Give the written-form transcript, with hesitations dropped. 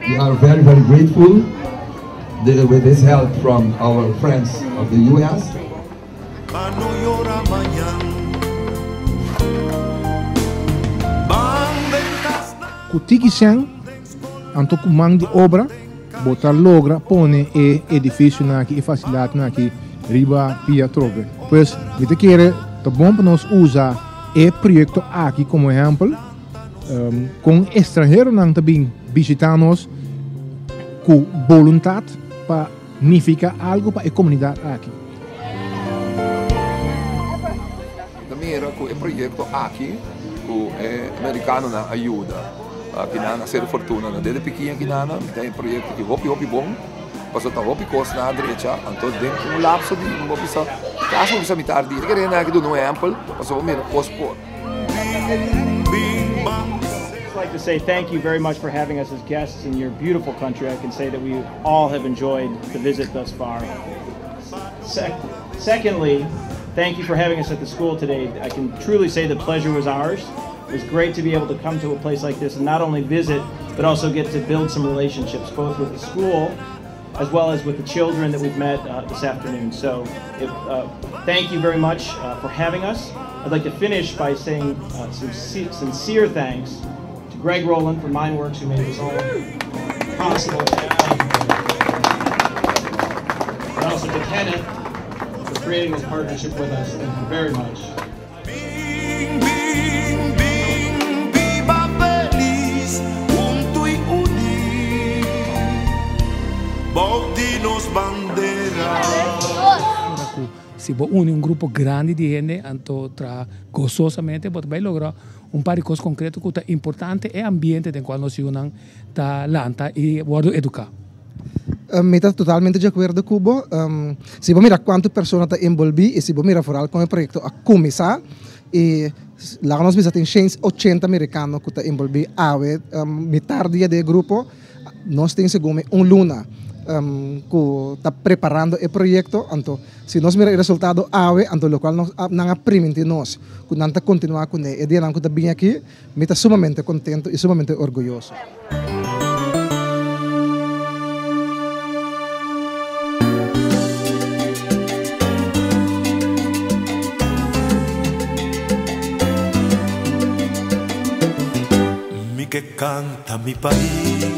We are very very grateful with this help from our friends of the US. Ku tiki sèn, anto ku man di obra, bo ta logra pone e edifisionan aki, e fasilidatnan aki riba pia atrobe. Pues mi ta kere ta bon pa nos usa e proyekto aki komo ehèmpel kon estranheronan ta bin bishitá nos ku boluntat pa nifiká algu pa e komunidat aki. Ta mira ku e proyekto aki ku e merikanonan a yuda kinan a ser fortuna na dede pikiña kinan ta e proyekto ki hopi hopi bon pasobra ta hopi kos nan a drecha anto den un lapso di bo bisa kasi bo bisa mitar dia kere nan aki duna un ehèmpel pasobra bo mira kos por. I'd like to say thank you very much for having us as guests in your beautiful country. I can say that we all have enjoyed the visit thus far. Secondly, thank you for having us at the school today. I can truly say the pleasure was ours. It was great to be able to come to a place like this and not only visit, but also get to build some relationships, both with the school as well as with the children that we've met uh, this afternoon. So if, uh, thank you very much uh, for having us. I'd like to finish by saying uh, some sincere thanks to Greg Rowland from MindWorks, who made this all possible. And also to Kenneth for creating this partnership with us. Thank you very much. Si bo uni un grupo grandi di hende anto traha gososamente bo ta bai logra un par di kos konkreto ku ta importante e ambiente den kual nos yunan ta lanta i wòrdu eduká. Mi ta totalmente di akuerdo ku bo. Si bo mira kuantu persona ta enbolbí i si bo mira foral kon e proyekto a kuminsá i laga nos bisa tin shens ochenta merikano ku ta enbolbí awe mitar dia di e grupo. Nos tin segun mi un luna ku ta preparando e proyekto anto si nos mira e resultado awe anto lokual nos nan a primintí nos ku nan ta kontinuá kuné e dianan ku ta bini aki mi ta sumamente kontento i sumamente orguyoso. Mi ke kanta mi pais.